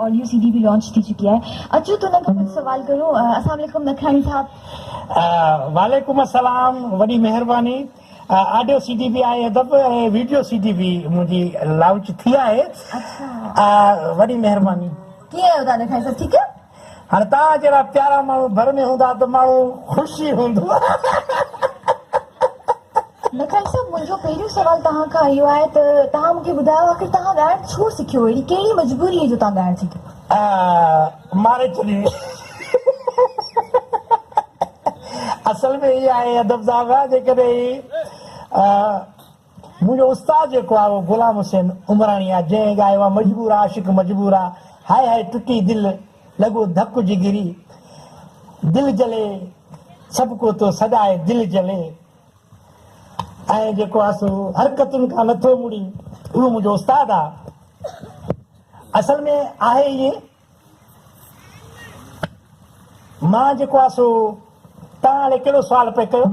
Audio C D به launch ٿي چڪي آهي. اچو ته انهن کان ڪجهه سوال ڪريون. اسلام عليڪم نکراڻي صاحب. وعليڪم السلام وڏي مهرباني. آڊيو سي ڊي به آهي ادب ۽ ويڊيو سي ڊي به منهنجي لانچ ٿي آهي. وڏي مهرباني. ڪيئن آهيو توهان نکراڻي صاحب ٺيڪ آهيو؟ هاڻي توهان جهڙا پيارا ماڻهو ڀر ۾ هوندا ته ماڻهو خوش ئي هوندو. نکراڻي صاحب منهنجو پهريون سوال توهان کان اهو آهي ته توهان مون کي ٻڌايو آخر توهان ڳائڻ ڇو سکيو اهڙي ڪهڙي مجبوري هئي جو توهان ڳائڻ سکيو؟ ماري ڇڏي. اصل ۾ هي آهي ادب صاحب جيڪڏهن منهنجو استاد جيڪو آهي اهو غلام حسين عمراڻي آهي جنهن ڳايو آهي مجبور آ عاشق مجبور آ هاء هاء ٽٽي دل لڳو ڌڪ جگري دل جلي سڀ ڪو تو سڏائي دل جلي ۽ جيڪو آهي سو حرڪتن کان نٿو مڙي اهو منهنجو استاد آهي اصل ۾ آهي ائين مان جيڪو آهي سو توهان هاڻي ڪهڙو سوال پئي ڪيو؟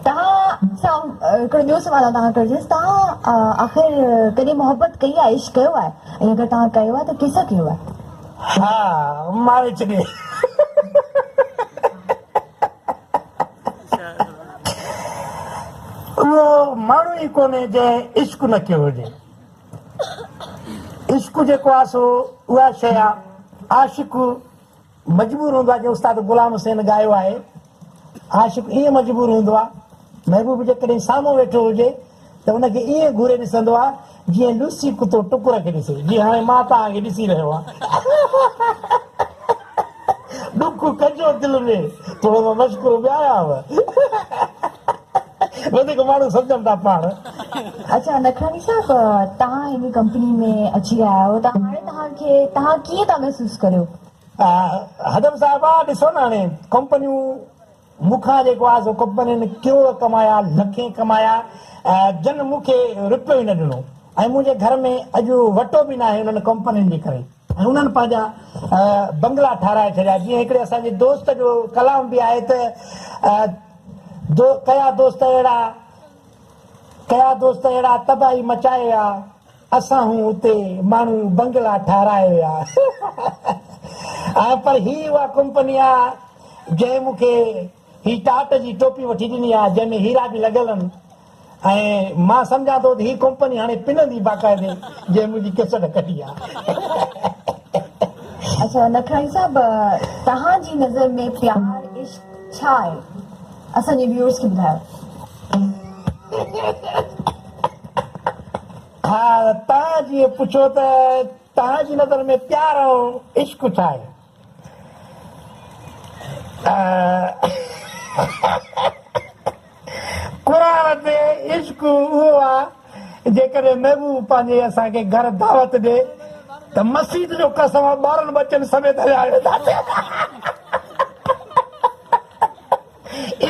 توهان سان هڪڙو ٻيو سوال آئون توهان کان ڪرجيس توهان آخر ڪڏهن محبت ڪئي آهي عشق ڪيو آهي ۽ اگر توهان ڪيو آهي ته ڪنهن سان ڪيو آهي؟ ها ماري ڇڏي. اهو ماڻهو ئي ڪونهي جنهن عشق نه ڪيو هجي. عشق جيڪو آهي سو اها شيء آهي عاشق مجبور هوندو آهي جيئن استاد غلام حسين ڳايو آهي عاشق ائين مجبور هوندو آهي محبوب جيڪڏهن سامهون ويٺو هجي ته ان کي ائين گهوري ڏسندو آهي جيئن لوسي ڪتو ٽڪر کي ڏسي جيئن هاڻي مان توهان کي ڏسي رهيو آهيان ڏک ڪجو دل ۾ ٿورو مان مشڪرو به آهيان وڌيڪ ماڻهو سمجهن ٿا پاڻ. اڇا نکراڻي صاحب توهان هن ڪمپني ۾ اچي ويا آهيو ته هاڻي توهان کي توهان ڪيئن ٿا محسوس ڪريو؟ هدف صاحب ڏسو نه هاڻي ڪمپنيون مون کان جيڪو آهي سو ڪمپنين ڪروڙ ڪمايا لکين ڪمايا جن مون کي رپيو ئي نه ڏنو ۽ منهنجي گهر ۾ اڄ وٽو به ناهي انهن ڪمپنين جي ڪري ۽ انهن پنهنجا بنگلا ٺاهرائي ڇڏيا جيئن هڪڙي اسان جي دوست جو ڪلام به آهي ته دو ڪيا دوست اهڙا ڪيا دوست اهڙا تباهي مچائي ويا اسان هون اتي ماڻهو بنگلا ٺاهرائي ويا ۽ پر هي اها ڪمپني آ جنهن مون کي هي ٽاٽ جي ٽوپي وٺي ڏني آ جنهن ۾ هيرا به لڳل آهن ۽ مان سمجهان ٿو ته هي ڪمپني هاڻي پنندي باقاعدي جنهن منهنجي ڪيسٽ ڪڍي آ. اڇا نکراڻي صاحب توهان جي نظر ۾ پيار عشق ڇا آهي اسان جي ويورز کي ٻڌايو. ها توهان جيئن پڇيو ته توهان جي نظر ۾ پيار ۽ عشق ڇا آهي؟ قرآن تي عشق اهو آ جيڪڏهن محبوب پنهنجي اسان کي گهر دعوت ڏي ته مسيت جو قسم آ ٻارن ٻچن سميت هليا وينداسين.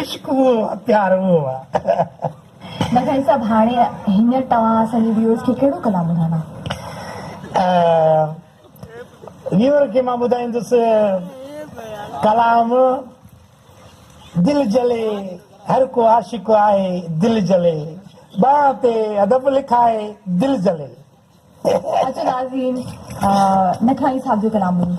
عشق اهو آ پيار اهو آ. نگهن صاحب هاڻي هينئر توهان اسان جي ويورز کي ڪهڙو ڪلام ٻڌائيندا؟ ويور کي مان ٻڌائيندس ڪلام دل جلي هر ڪو عاشق آهي دل جلي ٻانهن تي ادب لکائي دل جلي. اچو ناظرين نکراڻي صاحب جو ڪلام ٻڌون.